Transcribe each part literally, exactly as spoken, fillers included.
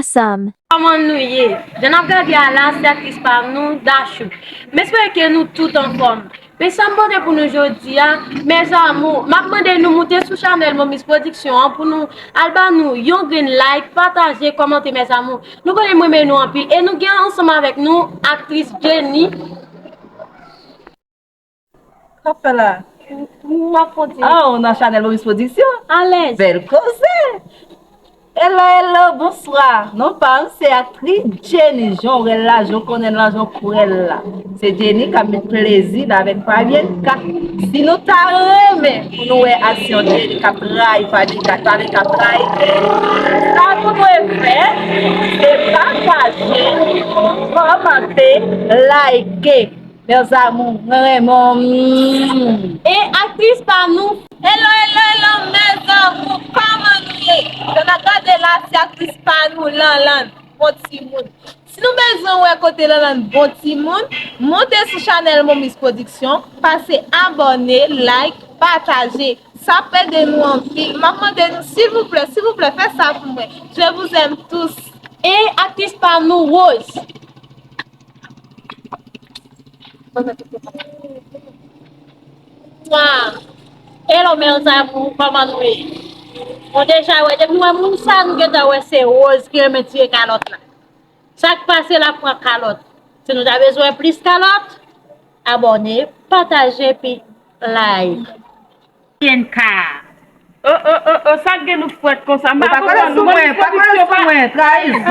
Sam. Kòman nou ye? Jan n ap gade a la, se aktris pa nou, Dachou. M espere ke nou tout anfòm. Men sa m pote pou nou jodi a, mes amours, m ap mande nou moute sou chanèl Momis Production an pou nou al ba nou yon grenn like, pataje, kòmante, mes amours. Nou konnen m renmen nou anpil e nou gen ansanm avèk nou aktris Jenny. Sa w ap fè la? M ap konte. Ah, ou nan chanèl Momis Production? Alèz. Bèl koze! Hello, hello, bonswa. Non pa m, se aktris Jenny, jan w wè l la, jan w konnen l la, jan w kwè l la. Se Jenny k ap met plezi l avèk Fabienne Kat. Si nou ta renmen pou nou wè aksyon Jenny k ap trayi Fabienne Kat, Fabienne Kat trayi Jenny, sa nou dwe fè, se pataje, kòmante, like. Mes amours, mwen renmen w. Mm. E aktris pa nou. Hello, hello, hello, mes amours, kòman nou ye? Jan n ap gade la, se aktris pa nou, Lanlann, bon timoun. Si nou bezwen wè kote Lanlann bon timoun, moute sou chanèl Momis Production, pase abòne, like, pataje. Sa ap ede nou anpil. M ap mande nou, silvouplè, silvouplè, fè sa pou mwen. Je vous aime tous. E aktris pa nou, Rose. Wa. Hello, mes amours, kòman nou ye? Bon, deja, wè, depi nou wè moun sa, nou gentan wè se Rose ki renmen tire kalòt la. Sa k pase la pran kalòt? Si nou ta bezwen plis kalòt, abòne, pataje, epi like. P N K. Oh, oh, oh, oh, sa k gen nou frèt konsa? M pa konprann nou. Momis Production pa. Pa kole sou mwen, trayizon.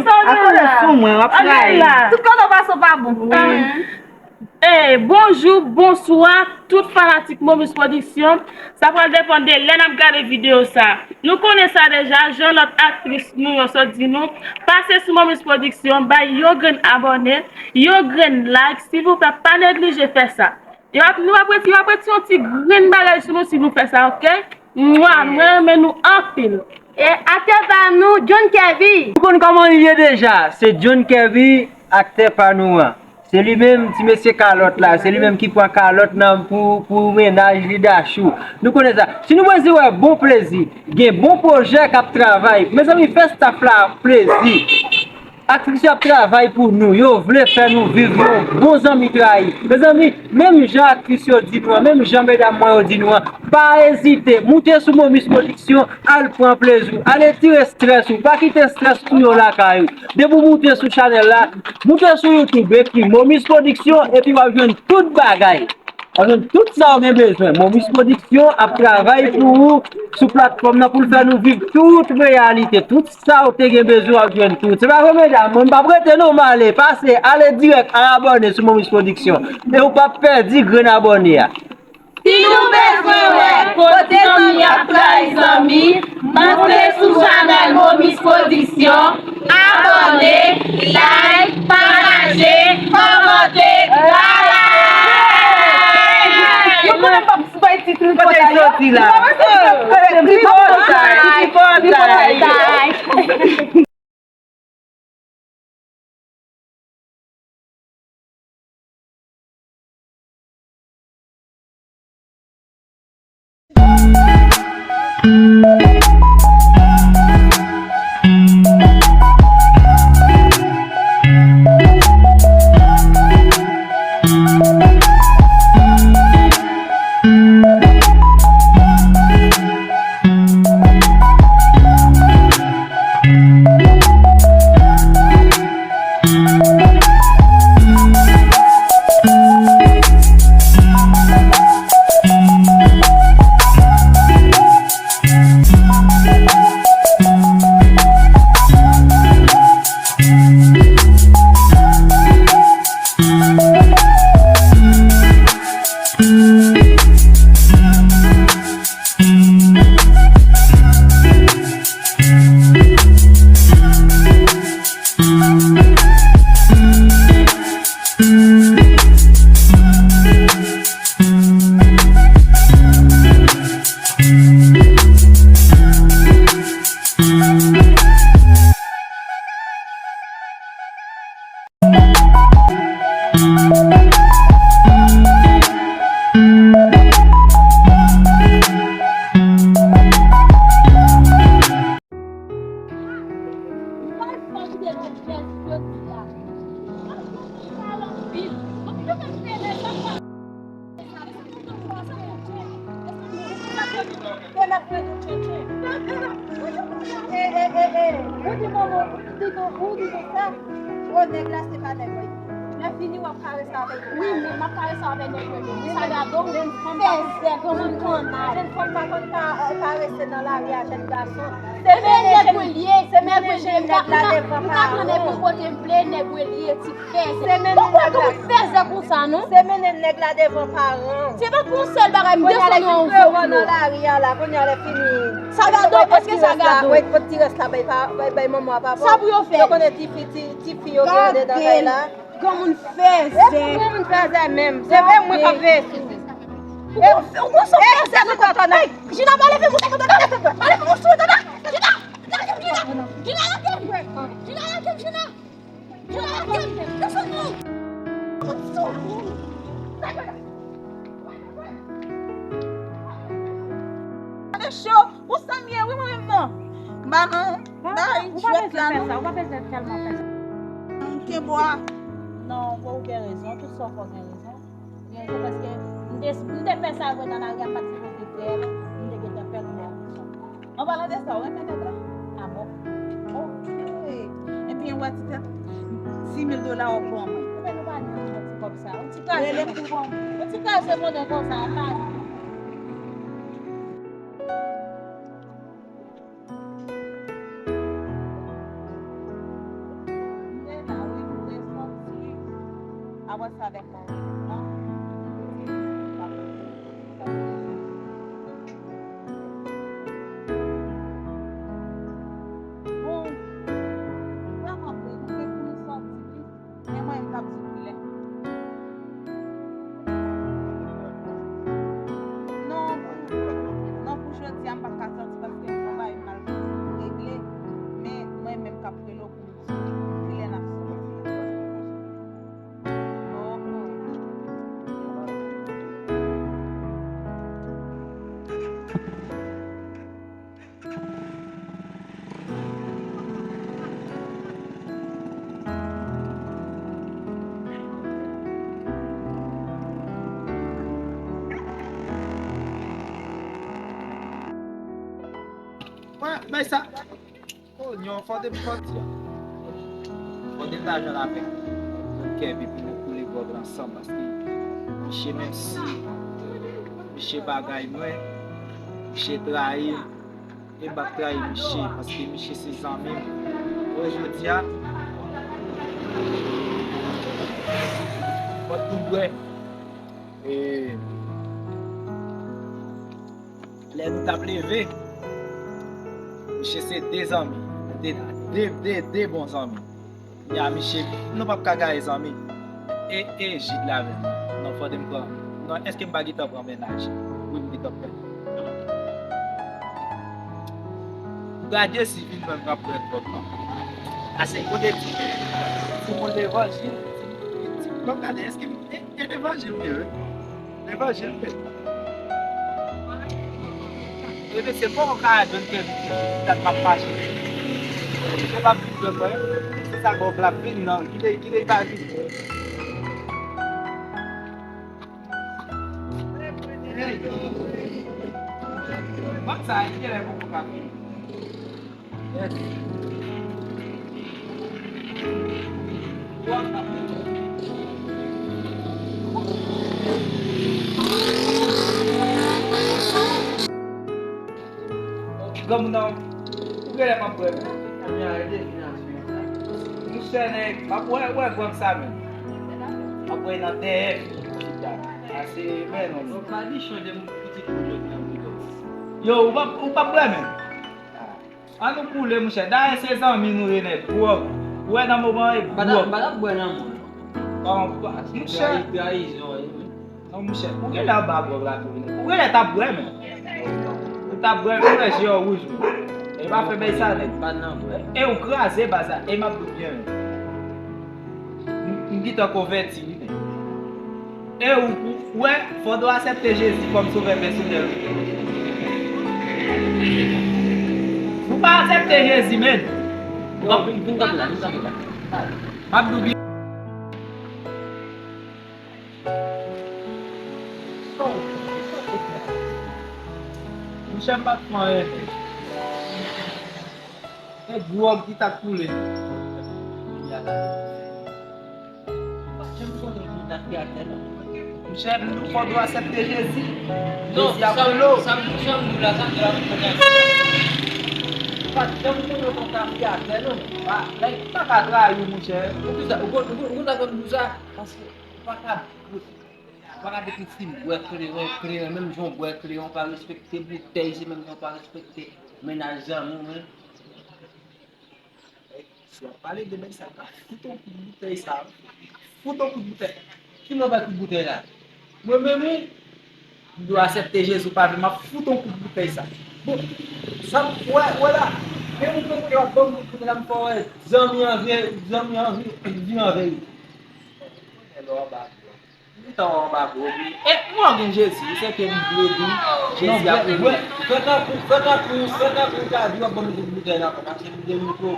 Pa kole sou mwen, w ap trayi. Tout kote w pase w pa bon. Eh, bonjou, bonswa, tout fanatik Momis Production. Sa pral depann de lè n ap gade videyo sa. Nou konnen sa deja, jan lòt aktris nou yo sot di nou. Pase sou Momis Production, bay yon grenn abòne, yon grenn like, silvouplè, pa neglije fè sa. Yo ap, nou ap retire, yo ap retire yon ti grenn bagay sou nou si nou fè sa, oke? Mwa, mwen renmen nou anpil. E aktè pa nou, John Kevy. Ou konn kòman li ye deja. Se John Kevy, aktè pa nou an. Se li menm, ti mesye kalòt la. Se li menm ki pran kalòt nan pou, pou mennaj li Dachou. Nou konnen sa. Si nou bezwen wè bon plezi, gen bon pwojè k ap travay, mezanmi, fè staff la plezi. Aktris yo ap travay pou nou, yo vle fè nou viv, yo bon zanmi trayi. Mezanmi, menm jan aktris yo di nou an, menm jan medam mwen yo di nou an, pa ezite, moute sou Momis Production, al pran plezi w, al retire estrès ou, pa kite estrès touye w lakay ou. Depi w moute sou chanèl la, moute sou YouTube, ekri Momis Production, epi w ap jwenn tout bagay. W ap jwenn tout sa w gen bezwen. Momis Production ap travay pou ou sou platfòm nan pou l fè nou viv tout reyalite, tout sa w te gen bezwen w ap jwenn tout. Se pa vre, medam? Mwen, m p ap rete non, m ale. Pase, ale dirèk, al abòne sou Momis Production. E ou p ap pèdi grenn abòne a. Si nou bezwen wè kote zanmi ap trayi zanmi, moute sou chanèl Momis Production, abòne, like, pataje, kòmante, bye! Yo konnen m p ap bay tit tripotay yo. Kote l soti la? Tripotay, tripotay. Ou di manman, ou di nou, ou di nou sa. O, nèg la se pa nèg mwen. Lè fini w ap karese avèk mwen. Wi, men m ap karese avèk nèg mwen. Sa gade w, jèn fanm pa konn fèzè, granmoun kannaj. Jèn fanm pa konn ka, karese nan lari a jèn gason. Se mennen nèg mwen l ye, se mennen jèn nèg la devan paran. M ka pran nèg pou kote m vle, nèg mwen l ye, ti fèzè. Se mennen nèg la. Fèzè konsa, non? Se mennen nèg la devan paran. Se pa pou yon sèl bagay, m desann yon vye nan lari a la, kounye a lè fini. Sa gade w, èske sa gade w? Wè, pot ti rès la, bay pa, bay, bay manman a papa. Sa pou yo fè? Yo konnen ti fi, ti, ti fi yo gen andedan kay la. Granmoun fèzè. E pou granmoun fèzè menm. Se vre mwen k ap veye sou. Ou gon, ou gon son fèzè nan kòkòt la. Jina, pa leve mouche kòkòt la. Pa leve mouche kòkòt la. Jina, Jina, Jina, Jina, Jina, Jina. Gade cho, ou sa m ye, wi, mwen menm non. M pa nan bay jwèt la non. Ou pa bezwen fè sa, ou pa bezwen tèlman fè sa. M kenbe w a. Non, bon, ou gen rezon, tout sa w fè w gen rezon. Ou gen rezon, paske m te, m te fè sa vre nan lari a, m pa t sipoze fè l, m te gentan fè l, m te An palan de sa, ou renmen nèg la? A bon? Ok. Epi, ou wè ti tèt, dis mil dola w ap ban mwen. Ebyen, nou pa ni yon ti kòb sa. Yon ti kraze, rele pou ban mwen. Yon ti kraze monnen konsa, an pa ni. M te la, wi, m te sòti. Apre sa, lè m Bon, vrèman vre, nou gen pou nou sòti, wi. Men mwen, m t ap di kilè. Non, non, pou jodi a, m p ap ka sòti paske m gen yon bagay m al regle. Men mwen menm k ap rele w pou nou di kilè n ap sòti. Wè, bay sa. O, nyon, fò de m sòti a. Fò de m ta jwenn avèk yon kè epi pou nou koule gwòg la ansanm, paske misye, menm si misye bagay mwen, misye trayi m, e m p ap trayi misye, paske misye se zanmi m. Wè, jodi a, fò tout bwè. E lè nou t ap leve, misye se de zanmi, de, de, de, de bon zanmi. Ya, misye, nou p ap ka gaye zanmi. E, e, Jid la menm. Non, fò de m pran. Non, èske m pa gentan pran mennaj? Wi, m gentan pran. Gade si vin mwen m ap pran twòp non. Ase kote di, di moun levanjil, di, di, di, bon, gade, èske m, e, e levanjil m ye, wi. Levanjil m ye. E mesye, poko ka jwenn ke dat m ap mache. Se pa vin jwenn mwen, se sa gòv la vin nan, kite, kite l pa vin. Hey! Bann sa, e kilè poko ka vin? Granmoun nan, ou genlè p ap bwè menm. Monchè nèg, m ap wè, wè gwòg sa menm. M ap bwè nan dèyè fi a. Ase, men non. Yo, ou p ap, ou p ap bwè menm. An nou koule, monchè. Dayè, se zanmi nou ye, nèg. Gwòg. Ou wè nan moman e gwòg. M pa t ap bwè nan mwen. Monchè. Trayizon, wi. Non, monchè. Ou genlè anba gwòg la tou, wi. Ou genlè t ap bwè, men. Ou t ap bwè, men, ou wè je w wouj, men. E pa fè bèy sa, nèg. E ou kraze baz la. E m ap di w byen, men. M, m gentan konvèti, wi, men. E ou, ou, ou wè, fò w aksepte Jezi kòm sovè pèsonèl ou. Ou pa aksepte Jezi, menn. Bon, vin, vin kanpe la, vin kanpe la. M ap di w byen. Monchè, m pa t fè anyen. Se dwòg ki t ap koule. Ou pa janm konnen pou w ta fè atè, non. Monchè, m di w fò w aksepte Jezi. Non, Jezi ap sa m, rele w. Sa m, sa m di w la, sa m di w la, m konnen. Ou pa janm konnen pou w ta fè atè, non. Pa, nèg pa ka trayi w, monchè. Ou konn sa, ou konn, ou konn, ou konn sa fè m di w sa? Paske ou pa ka, ou pa ka depi fi m bwè kleren, kleren, menm jan w bwè kleren, ou pa respekte boutèy, se menm jan w pa respekte mennaj zanmi w, men. Si w ap pale de nèg sa, ka fout on kout boutèy sa. Fout on kout boutèy. Ki mwen bay kout boutèy la? Mwen menm, wi, m dwe aksepte Jezi, ou pa vle, m ap fout on kout boutèy sa. Bon, sa, wè, wè la. Gen moun konn ke w ap ban m kout boutèy la, m fè w wè zanmi an vin, zanmi an vin, vin an verite. Lè w anba. Li ta w anba gwo wi. E mwen gen Jezi, se ke m vle di, Jezi ap rele. Fè tankou, fè tankou, fè tankou w ta di w ap ban m kout boutèy la, paske m gen mikwo,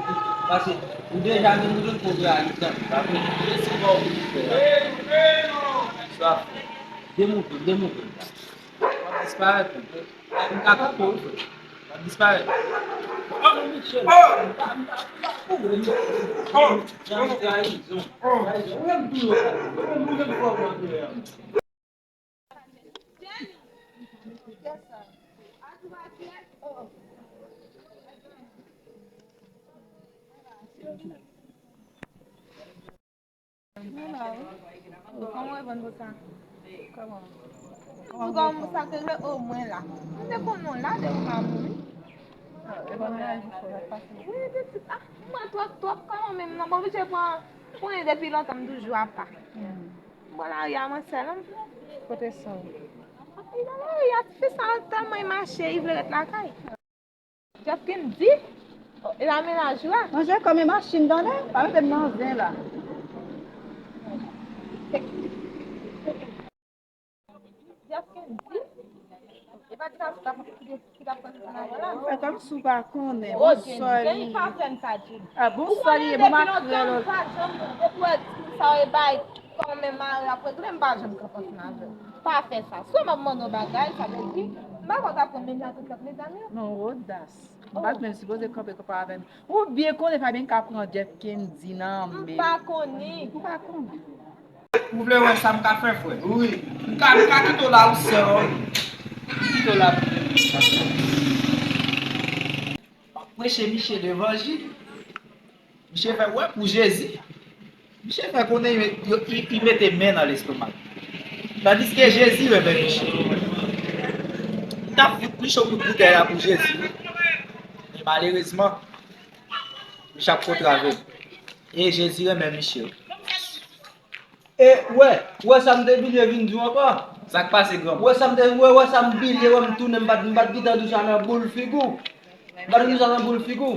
paske ou deja gen moun pou w ale tann, pa vre? Jezi ba w kout boutèy la. Sa fè. Demoute, demoute. W ap disparèt. M ka koupe w, frè. W ap disparèt. Oh, Michel. M pa, m pa, m pa pou ou, Michel. Jan de trayizon. Trayizon. Ou menm tou yo. Ou menm, ou menm fò w antre a. Mwen la wi. O, kòman w reponn pou sa? Kòman? Kòman pou kòman sa te vle? O, mwen la. M te konn non la depi m pa mouri. Ah, e pa mennaj ou fò, sa pase. Wi, pitit. Ah, mwen twòp, twòp, kòman menm non? Mwen oblije pran, konnen depi lontan m toujou apa. Hmm. Mwen lari a mwen sèl, an. Kote sè w? Li nan lari a, ti fi sa tèlman li mache, li vle ret lakay. Jeff Kendy? E la mennaj ou a? Manje kòm e machin tande, pa mete m nan zen la. Jeff Kendy? E pa ti gason k ap, ki te, ki t ap pran ti naj la? Fè kòmsi w pa konnen, oh, bon, Jenny, sòl Jenny li. Pa frè m sa, Jenny. Ah, bon, sòl li, bon, makrèl. Ou konnen depi lontan m pa janm, depi w wè ti sa yo e bay, kòman menm mari ap regle, m pa janm ka pran ti naj la. Pa fè sa. Si w m ap mande yon bagay, sa vle di, m pa konn ta pran menm jan tout lòt medam yo. Non, odas. M pa t menm sipoze kanpe kanpe avè m. Ou byen konnen Fabien ka pran Jeff Kendy nan men. M pa konnen. Ou pa konnen. Ou vle wè sa m ka fè, frè? Wi. M ka, m ka kite w la, ou sè w. M kite w la. M ap preche Miche levanjil. Misye fè wè pou Jezi. Misye fè konnen li, li, li mete men nan lestomak. Tandiske Jezi renmen Misye. Li t ap fout Misye kout boutèy la pou Jezi. Men malerezman, Misye ap kontrave l. E Jezi renmen Misye. E wè, wè sa m te bliye vin di w ankò. Sa k pase, granmoun? Wè sa m te, wè, wè sa m bliye, wè m tounen, m pa t, m pa t gentan di w sa nan boul figi w. M pa t di w sa nan boul figi w.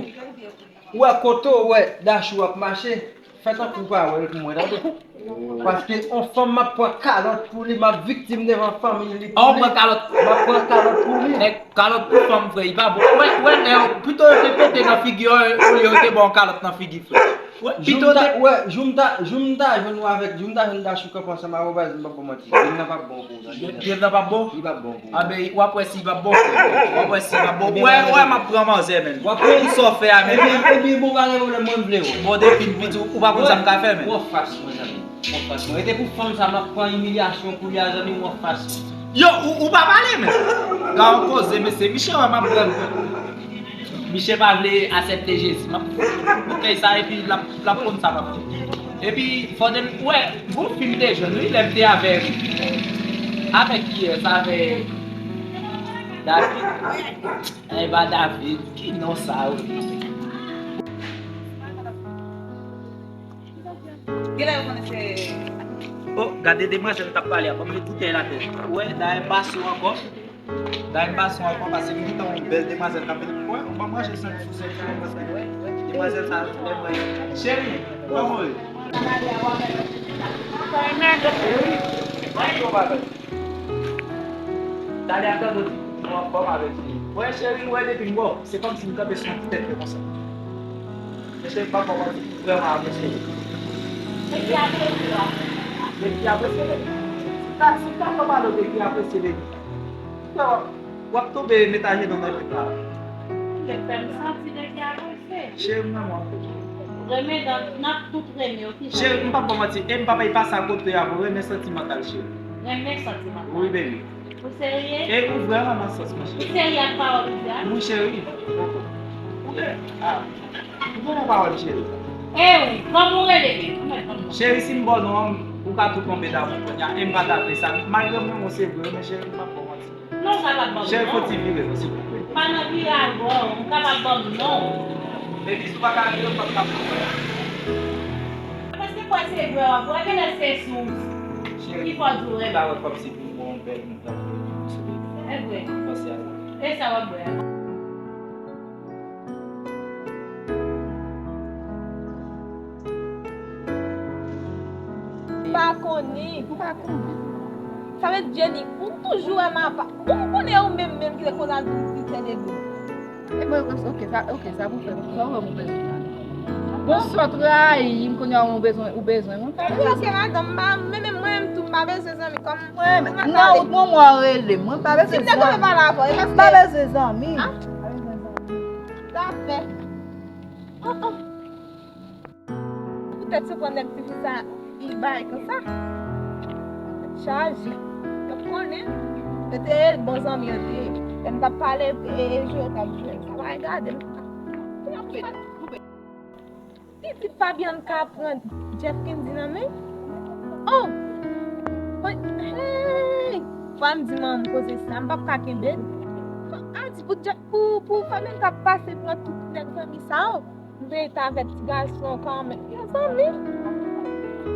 Wè kote w wè Dachou ap mache, fè tankou w pa wè l pou mwen, tande. Paske on fanm m ap pran kalòt pou li, m ap viktim devan fanmi li pou li. An, w pran kalòt? M ap pran kalòt pou li. Nèg, kalòt pou fanm, frè, li pa bon. Wè, wè, nèg, pito yo te pete nan figi yo, olye yo te ba w kalòt nan figi, frè. Wè, pito te. Wè, jou m ta, jou m ta jwenn ou avèk, jou m ta jwenn Dachou kanpe ansanm avè w, baz, m p ap ba w manti. Jou m nan p ap bon pou ou, tande. Jou m nan p ap bon? Li p ap bon pou ou. A ben, w ap wè si li p ap bon. W ap wè si li p ap bon. Wè, wè, m ap pran manzè, menn. W ap pran. Pou sa w fè a, menn. Epi, epi, bon, pa gen pwoblèm, mwen m vle w. Bon, depi m piti, ou pa konn sa m ka fè, menn. W anfas mwen, zanmi. W anfas mwen. E te pou fanm sa, m ap pran imilyasyon kounye a, zanmi, w anfas mwen. Yo, ou, ou pa pale, menn. Gade yon koze, mesye. Misye wè m ap pran. Misye pa vle aksepte Jezi. M ap boutèy sa, epi l ap, l ap konn sa m ap fè. Epi, fò de, wè, gon fi m te jwenn, wi, lè m te avèk, avèk kiyès? Avèk David. E pa David, ki non sa yo? Genlè yo konnen se. Oh, gade demwazèl m t ap pale a, ban m met boutèy la atè. Wè, dayè m pa sou ankò. Dayè m pa sou ankò, paske m gentan yon bèl demwazèl k ap vin. Wè, ou ban m ranje sèl sou sèl, ou konprann sa, wè. Demwazèl sa, lè mwen. Cheri, kòman w ye? Cheri, mwen di yon bagay. Talè a tande w di, mwen anfòm avèk li. Wè, cheri, wè, depi m wè w, se kòmsi m kanpe sou yon ti tèt konsa. Mesye, m pa ba w manti, m vrèman apresye li. Depi apresye la. Depi apresye li. Si ta, si ta fè pale de ki apresye li. Frè, w ap tonbe met ajenou nan pit la. Ou vle fè m santi depi apresye. Cheri, m renmen w anpil. Renmen nan, n ap tout renmen, ok? Cheri, m p ap ba w manti, e m p ap pase akote a pou renmen santimantal, cheri. Renmen santimantal. Wi, baby. Ou serye? E ou vrèman nan sans mwen, cheri. Ou serye ak pawòl ou di a? Wi, cheri. Ou gen, ah, ou gen yon pawòl, cheri. E wi, kòman ou rele menm? Ou mèt ban m non. Cheri, si m ba w non an, ou ka tou tonbe damou kounye a. E m pa ta vle sa. Malgre m renmen w, se vre, men cheri, m p ap ba w manti. Non, sa p ap ban m non. Cheri, fò ti vire non, silvouplè. M pa nan vire avè w, ou kapab ban m non. Baby, si w pa ka vire, m p ap ka pran w. Paske kwè se vre, w ap wè genlè se sou ki fò di w renmen. Cheri, m ta wè kòmsi pou m wè yon bèl moun tankou w sou li. E vre. Panse a sa. E sa w ap bwè a? M pa konnen. M pa konnen. Sa vle di, Jenny, ou toujou wè m apa. Ou konnen ou menm menm ki te koz al di fè de gwo. E mwen, ok, sa, ok, sa pou fè, sa ou wè mwen bezwen la. Bon, sòt rayi m kounye a, ou bezwen, ou bezwen mwen. Wi, ok, madanm, m pa, men, men mwen menm tou, m pa bezwen zanmi, kòm mwen, non, ou mwen mwen rele, mwen pa bezwen zanmi. Si m te konn pale avè w, e paske m pa bezwen zanmi. Ah? Zafè. Oh, oh. Poutèt se pran nèg tifi sa, li bay konsa. Chaje. Yo konnen. Yo te bon zanmi, yo te ye. Lè m t ap pale, e, e, jwe, yo t ap jwe. Sa pa regade m. Pitit Fabian ka pran Jeff Kendy nan men. Oh! Hey! Fò m di manman m koze sa, m p ap ka kenbe l. A di pou Jeff, pou, pou Fabian ka pase pran tout nèg zanmi sa yo. M veye ta avèk ti gason kanmenm. Yo zanmi.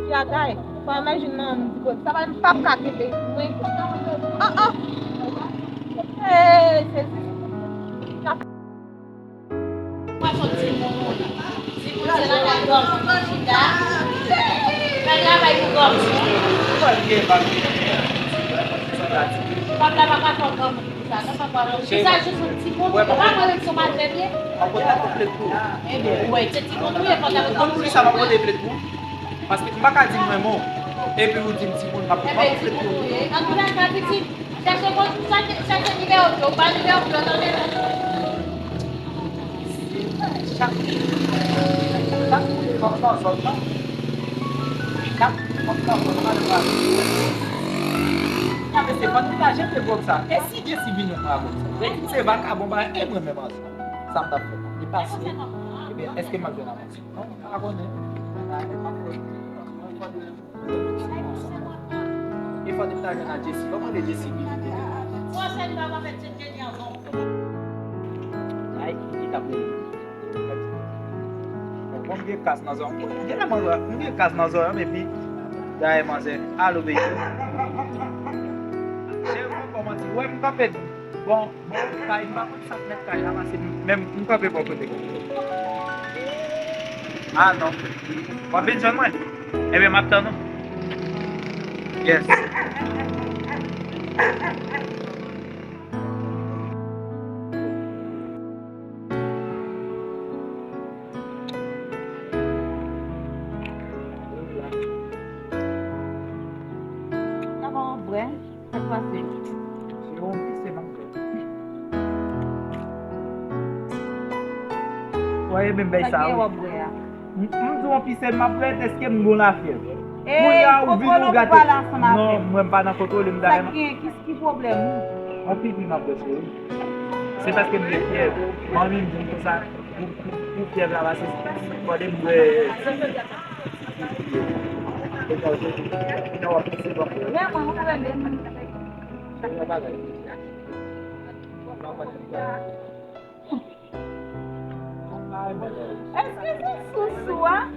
Fi a gaye. Fò m imajine manman m di koze sa, m p ap ka kenbe. Mwen. Oh, oh. Hey, sezi. Pwason timoun, timoun se nan kay granmoun, chita, fè travay pou granmoun. Pap la pa ka fè granmoun pou sa, non, papa. Se sa, jis yon timoun, papa, mwen menm se yon madanm, ye. Ebyen, ou wè, se timoun ou ye, fò ta konn pou sa, m ap pote plent pou ou. Paske m pa ka di m renmen w, epi ou di m timoun, m ap, m ap pote plent pou ou. Antoulèka, pitit, Chèche bon, chèche, chèche nimewo dlo, ou pa nimewo dlo, tande non. Chak, chak moun kontan zòn nan. Chak moun kontan zòn nan. Gade, se bann vinaje te vòb sa. E si Jesi vin yon avòb sa? Jesi se vakabon, ba, e mwen menm ansanm. Sa m t ap fè? Li pase. Ebyen, èske m ap jwenn avòb? Non, m pa konnen. E fò te ta jwenn ak Jesi. Lè w mande Jesi vini. Ay, ki t ap rele. Bon, m gen kas nan zòrèy m. Genlè mwen wè, m gen kas nan zòrèy m epi dayè manzè. Alo, baby. Cheri, mwen kòmanse. Wè, m kanpe. Bon, bon, kay, m pa konn sa k mèt kay la, paske m, menm, m kanpe bò kote kay. Ah, non. W ap vin jwenn mwen? Ebyen, m ap tann ou. Yes. Sa pa w ap bwè? Sa k pase? Se yon pise m ap bwè. Wè, e menm bèy sa, wi. Sa k gen w ap bwè a? M, m di w yon pise m ap bwè, dèske m gon lafyèv. Kounye a, ou vin, ou gate. Non, mwen m pa nan kontwole m dayè. Sa k gen? Ki, ki pwoblèm ou? Yon pipi m ap bwè, cheri. Se paske m gen fyèv. Manmi m di m konsa, pou, pou, pou fyèv la pase, fò de m bwè. Vrèman, ou renmen m. Èske se sousou a?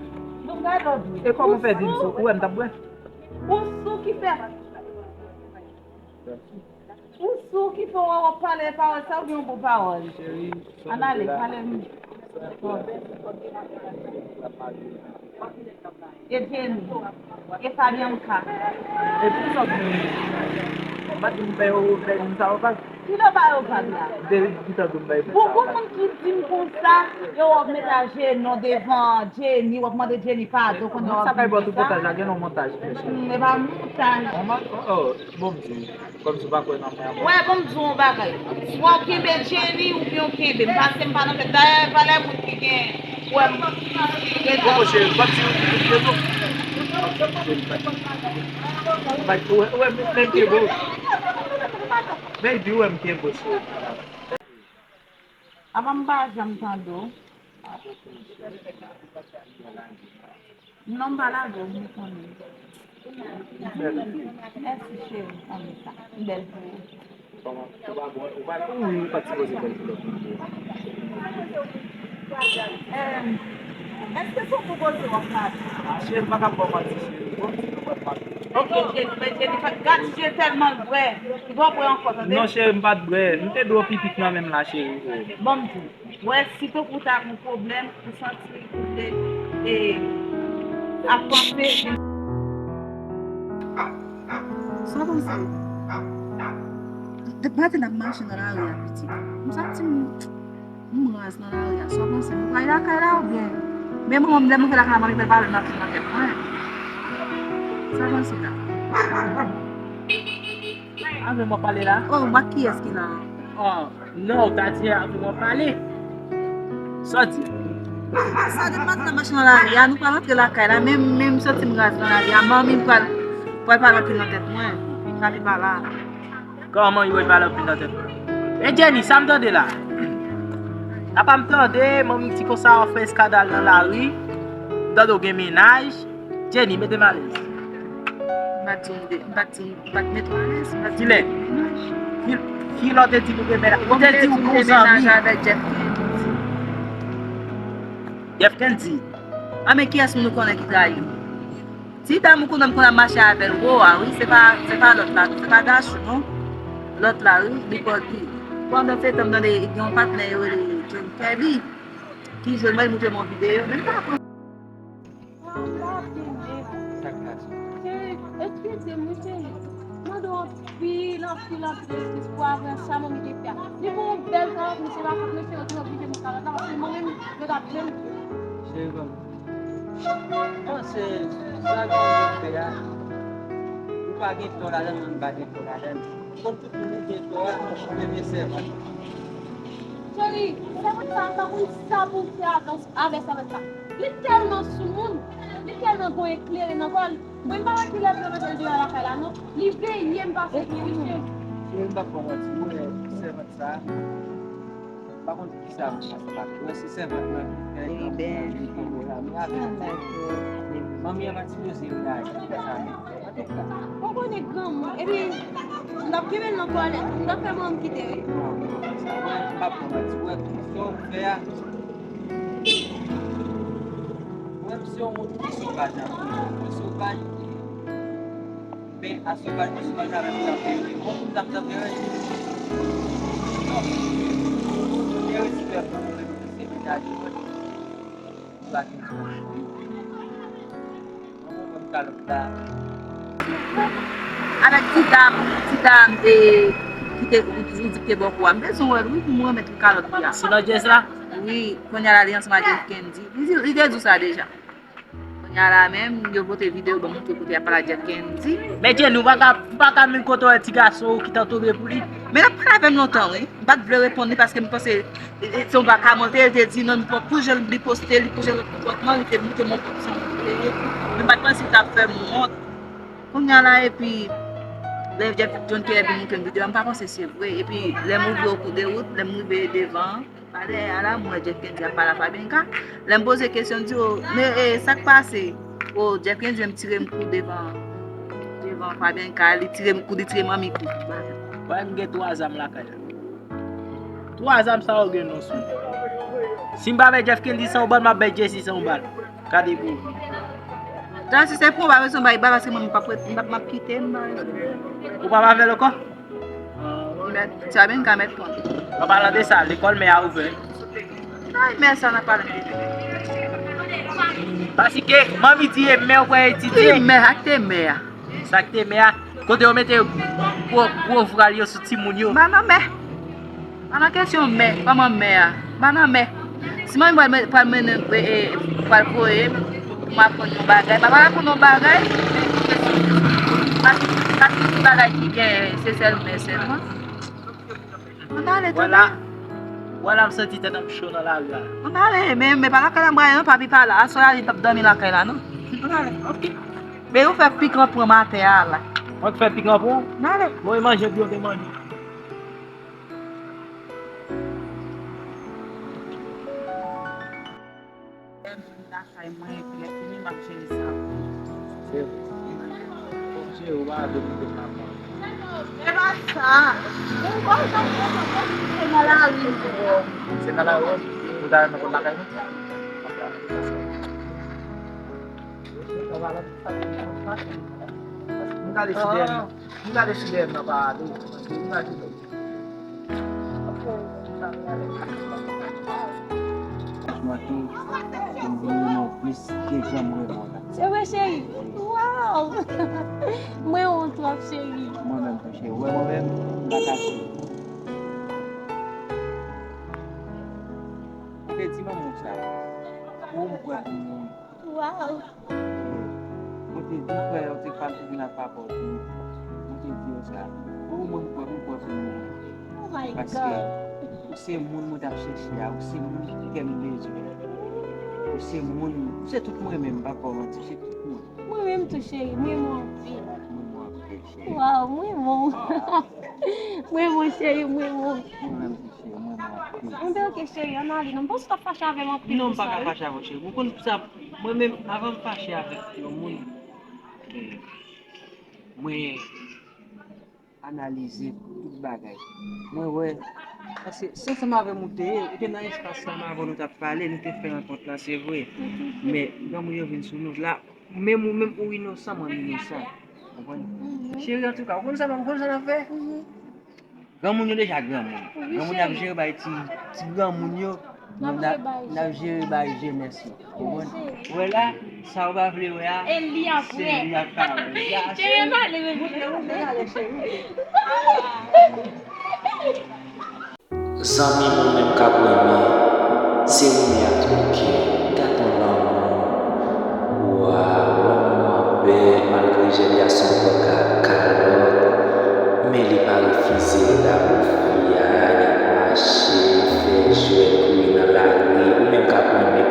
Bon, gade lòt bò. E kòman w fè di m sou? Ou wè m t ap bwè? Ou sou ki fè. Ou sou ki fè w ap pale pawòl sa, ou gen yon bon pawòl. Ann ale, pale m. E Jenny. E Fabianca. E poukisa w di m? M pa t di m bay yo, bay moun sa yo vag. Ki lè w ba yo vag la? M te di tankou m bay moun sa Pou yo pou vag. Moun ki di m konsa, yo w ap met a jenon devan Jenny, w ap mande Jenny padon, kounye a w Moun sa ap kay vin bò di tout sa. Potaj la gen yon montaj ki fè. Hmm, e pa montaj. Yon man, oh, bon, m di w, kòmsi w pa kwè nan mwen. Wè, bon, m di w yon bagay. Swa w kenbe Jenny oubyen w kenbe m. Pase m pa nan tèt. Dayè, valè moun ki gen. Wè, m. Bon, cheri, kòmsi w di w kenbe m. Wè, wè, men, men kenbe w. Men di w, wè, m kenbe w, cheri. Apa m pa janm tande w? Non, m pa lage w, m konnen. Mèsi, cheri, m konnen sa. M bèl pou ou. Kòman, ou pa bon, ou pa, ou wi, ou pa t sipoze bèl pou lòt moun. Em, èske se pou koze w ap pale? Ah, cheri, m pa ka ba w manti, cheri. Bon, m di nou pa t pale. Ok, Jenny, men Jenny, gad je tèlman l bwè. Li pa bwè ankò, tande? Non, cheri, m pa t bwè. M te dwe pipik nan men m la, cheri. Bon, m di w. Wè, si tankou w ta gen yon pwoblèm, ou santi ou te e, ap panse. Sa w panse? Depi maten n ap mache nan lari a, pitit. M santi m, m raz nan lari a. Sa w panse? M pral lakay la oubyen? Men manman m, lè m rive lakay la, manmi m pral pale m anpil nan tèt mwen. Sa w panse la? Avè m w ap pale la? Oh, m ak kiyès ki la? Oh, non, ou ta di avè m w ap pale. Sa w di? Sa depi maten n ap mache nan lari a, nou pral antre lakay la, men, men m santi m raz nan lari a. Manmi m pral, pral pale anpil nan tèt mwen. Sa pi pa la. Kòman yo pale anpil nan tèt mwen? E Jenny, sa m tande la? Apa m tande, manmi di konsa w ap fè eskandal nan lari, m tande w gen mennaj. Jenny, mete m alèz. M pa t di w de, m pa t di, m pa t mete w alèz, m pa t di Kilè? w de mennaj. Ki, ki lè w te di nou gen mennaj? Ou te di ou gen yon Mennaj zanmi. Avèk Jeff Kennedy. Jeff Kennedy. A men kiyès moun nou konnen ki trayi m? Ti dam ou konnen m konn ap mache avè l wo a, wi, se pa, se pa lòt la, se pa Dachou, non. Lòt la, wi, li pòdi. Pandan se tan m tande gen yon patnè yo rele John Kirby, ki jwenn mwen, li montre m yon videyo, men m pa konn. Cheri, eskize m, wi, cheri. Mande w anpil, anpil, anpil eskiz pou avans sa manmi te fè a. Li gon bèl kawòt, misye pa konn, mesye yo te oblije met kawòt la, paske mwen menm, yo t ap jwenn. Cheri, ban m. Panse, sa gen moun fè a, ou pa gen tò ladan l, mwen m pa gen tò ladan l. Kont tout moun ki gen tò a, ou menm e sèvant. Cheri, sèvant sa, m pa konn sa pou m fè avans avè sèvant sa. Li tèlman soumoun, li tèlman gon eklere nan kò l. Mwen, m pa wè kilè pou yo mete l deyò lakay la, non. Li veye m pase pi, wi, cheri. Cheri, m p ap ba w manti, ou wè sèvant sa, m pa konn kisa m pase la. Ou wè, se sèvant mwen ki fè li fè li konbo la. Men avè manmi an pa sipoze reyaji konsa, men. Antouka. Ou konnen granmoun, epi m t ap kenbe l nan twalèt, m t ap fè manman m kite, wi. Non, non, sa, mwen, m p ap ba w manti, ou wè, tout sa w fè a, mwen, m se yon moun ki sovaj anpil, mwen sovaj, men a sovaj, mwen sovaj avèk sa m te vle. Bon, pou sa m te vle, non. Gen respè pou mwen, se mennaj mwen. Ou pa gen ti. Mwen, mwen, mwen, kalòt la. Avèk ti dam, ti dam e, ki te, ou, ou di ki te bò kou a. M bezwen wè l, wi, pou m remèt li kalòt li a. Silòdjès la? Wi, kounye a la, li ansanm ak Jeff Kennedy. Li, li te di w sa deja. Kounye a la menm, yo pote videyo ban m montre kote y ap pale ak Jeff Kennedy. Men Jenny, ou pa ka, ou pa ka menm kote w wè ti gason ou ki t antoure pou li. Men l ap pale avè m lontan, wi. M pa t vle reponn li paske m panse e, e, se yon vagabon l te ye, l te di non, li pran pou jan li poste, li pou jan l konpòtman, li te montre m yon konpòtman li te ye. Men m pa t panse li t ap fè m wont. Kounye a la, epi, lè Jeff John Kirby montre m videyo a, m pa panse se vre. Epi, lè m rive o kou de wout, lè m rive devan, Alè a la, m wè Jeff Kennedy ap pale a Fabianca. Lè m poze kesyon, m di, o, men, e, sa k pase? O, Jeff Kennedy menm tire m kou devan, devan Fabianca, li tire m kou, li tire manmi kou. Wè, m gen twa zam lakay la. Twa zam sa yo gen non sou. Si m pa bay Jeff Kennedy san yon bal, m ap bay Jesse san yon bal. Gade pou ou. Tan si se pou w pa bezwen bay bal, paske mwen, m p ap ret, m p ap, m ap kite, m pa bezwen. Ou p ap avè l ankò? Mèt, sa byen ka mèt pran. An palan de sa, lekòl mè a ouvè. Ay, mè sa nan pale de. Paske manmi di e mè w pral etidye. Ki mè? Sa k te mè a. Sa k te mè a. Kote yo mete gwo, gwo vwal yo sou timoun yo. M pa nan mè. Pa nan kesyon mè, kòman mè a? M pa nan mè. Si manmi pral men-, pral mennen, e, e, pral voye m pou m aprann yon bagay, m ap aprann yon bagay. Paske, paske se bagay ki gen, se sèl mè sèlman. Ann ale, tande. Vwala. Vwala, m santi tèt an cho nan lari a. Ann ale, men, men pa lakay la m prale non, papi pa la. Aswè a li p ap dòmi lakay la non. Ann ale. Ok. Men ou fè pikan pran maten a la. Mwen k fè pikan pran? Ann ale. Bon, e manje byen te manje. Lè m vin lakay mwen, epi lè fini, m ap jere sa pou ou. Se vre. Fòk jere, ou pa vle pou m te papa. Se pa sa. Ou pa janm konprann, se nan lari. Se nan lari, wi. Ou ta renmen konn lakay nou? M gade si dèyè m, m gade si dèyè m nan pa ale. M gade. Franchman tou, m vin renmen w plis ke jan m renmen w la. Se vre, cheri? Waw! Mwen renmen w twòp, cheri. Mwen menm tou, cheri. Ou wè mwen menm, m pa kache. Mwen te di manman w sa. Ou m kwè pou mwen. Waw! Mwen te di frè yo, te pral te vin ak papa w tou. Mwen te di yo sa. Ou mwen m kwè, m kwè pou mwen. Oh my God. Paske ou se moun mwen t ap chèche a, ou se moun ki kè m bezwen. Ou se moun, ou se tout mwen menm, m p ap ba w manti, ou se tout mwen. Mwen menm tou, cheri, mwen renmen w anpil. Mwen renmen w anpil, cheri. Waw, mwen renmen w. Mwen renmen w, cheri, mwen renmen w. Mwen menm tou, cheri, mwen renmen w anpil. Enben, ok, cheri, ann ale non. M panse w t ap fache avè m anpil pou sa, wi. Non, m pa ka fache avè w, cheri. Ou konn sa, mwen menm, avan m fache avèk yon moun, eh, mwen analize tout bagay. Mwen wè, paske se ansanm avè m ou te ye, ou te nan espas la, m avè w nou t ap pale, nou te fè rankont lan, se vre. Men, granmoun yo vin sou nou. La, menm ou menm, ou inosan, mwen inosan. Konprann? Cheri, antouka, ou konn sa, ou konn sa n ap fè? Granmoun yo deja granmoun. Granmoun y ap jere bay ti, ti granmoun yo. N ap jere bay jenès yo. Ou konprann? Ou wè la, sa ou pa vle wè a, e li ap wè. Se li ap ka wè. Cheri, m ale, bebe. Ou te, ou te ale, cheri. Zanmi mwen menm k ap renmen, se renmen ak tout kè, gad yon lanmou. Waw, lanmou an bèl, malgre jèn gason pran ka-, kalòt, men li pa refize l damou fi a, y ap mache, fè jwèt, kouri nan lari, ou menm k ap renmen.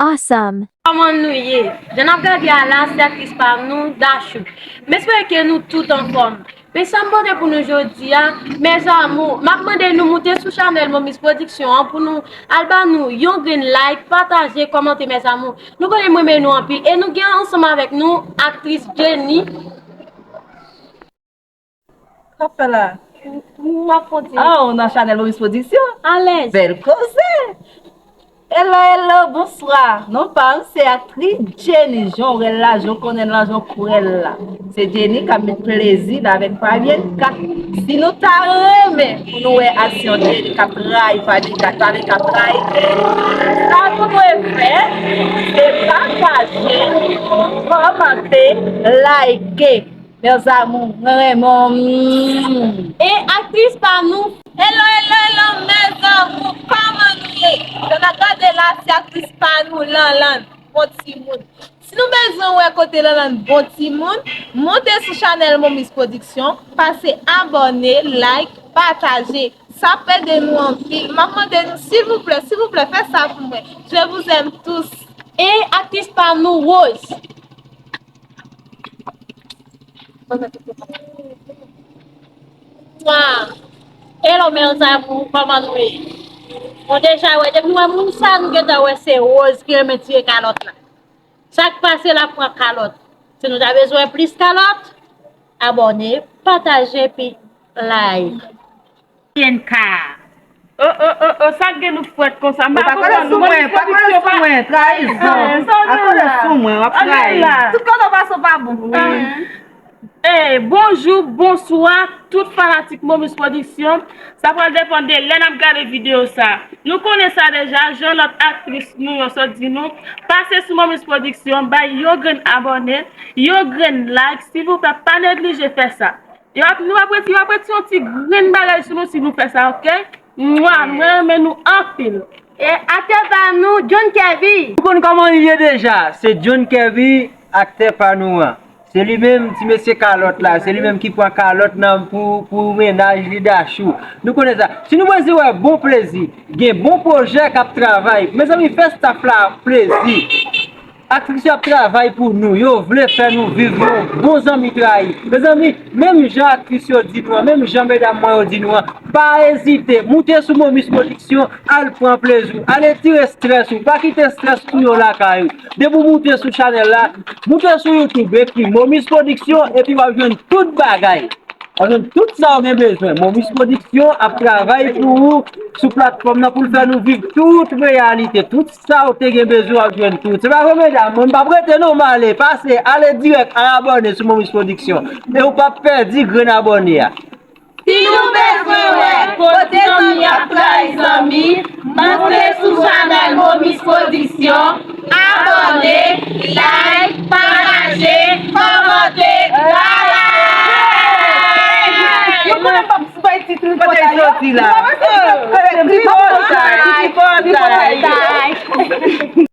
Awesome. Kòman nou ye? Jan n ap gade a la, se aktris pa nou, Dachou. M espere ke nou tout anfòm. Men sa m pote pou nou jodi a, mes amours, m ap mande nou moute sou chanèl Momis Production an pou nou al ba nou yon grenn like, pataje, kòmante, mes amours. Nou konnen m renmen nou anpil e nou gen ansanm avèk nou aktris Jenny. Sa w ap fè la? M ap monte. Ah, ou nan chanèl Momis Production? Alèz. Bèl koze! Hello, hello, bonswa. Non pa m, se aktris Jenny. Jan w wè l la, jan w konnen l la, jan w kwè l la. Se Jenny k ap met plezi l avèk Fabienka. Si nou ta renmen pou nou wè aksyon Jenny k ap trayi Fabienka, Fabienka ap trayi, sa nou dwe fè, se pataje, kòmante, like. Mes amours, mwen renmen w. E aktris pa nou. Hello, hello, hello, mes amours, kòman nou ye? Jan n ap gade la, se aktris pa nou, Lanlann, bon timoun. Si nou bezwen wè kote Lanlann bon timoun, monte sou chanèl Momis Production, pase abòne, like, pataje. Sa ap ede nou anpil. M ap mande nou, silvouplè, silvouplè, fè sa pou mwen. Je vous aime tous. E aktris pa nou, Rose. Hello, mes amours, kòman nou ye? Bon, deja, wè, depi nou wè moun sa, nou gentan wè se Rose ki renmen tire kalòt la. Sa k pase, l ap pran kalòt. Si nou ta bezwen plis kalòt, abòne, pataje, epi like. Yenka. Oh, oh, oh, oh, sa k gen nou frèt konsa? M pa konprann nou. Pa kole sou mwen, pa kole sou mwen, trayizon. Pa kole sou mwen, w ap trayi. Tout kote w pase w pa bon. Hey, bonjou, bonswa, tout fanatik Momis Production. Sa pral depann de lè n ap gade videyo sa. Nou konnen sa deja, jan lòt aktris nou yo sot di nou, pase sou Momis Production, bay yon grenn abòne, yon grenn like, silvouplè, pa neglije fè sa. Yo ap, nou ap retire, yo ap retire yon ti grenn bagay sou nou si nou fè sa, oke? Mwa, mwen renmen nou anpil. E aktè pa nou, John Kevy. Ou konn kòman li ye deja. Se John Kevy, aktè pa nou an. Se li menm, ti mesye kalòt la. Se li menm ki pran kalòt nan pou, pou mennaj li Dachou. Nou konnen sa. Si nou bezwen wè bon plezi, gen bon pwojè k ap travay, mezanmi, fè staff la plezi. Aktris yo ap travay pou nou. Yo vle fè nou viv yon bon zanmi trayi. Mezanmi, menm jan aktris yo di nou an, menm jan medam mwen yo di nou an, pa ezite. Moute sou Momis Production, al pran plezi w. Al retire estrès ou. Pa kite estrès touye w lakay ou. Depi w moute sou chanèl la, moute sou YouTube, ekri Momis Production, epi w ap jwenn tout bagay. W ap jwenn tout sa w gen bezwen. Momis Production ap travay pou ou sou platfòm nan pou l fè nou viv tout reyalite. Tout sa w te gen bezwen, w ap jwenn tout. Se pa vre, medam? Mwen, m p ap rete non, m ale. Pase, ale dirèk, al abòne sou Momis Production. E ou p ap pèdi grenn abòne a. Si nou bezwen wè kote zanmi ap trayi zanmi, moute sou chanèl Momis Production, abòne, like, pataje, kòmante, bye! Yo konnen m p ap bay tit tripotay yo. Kote l soti la? Tripotay, tripotay.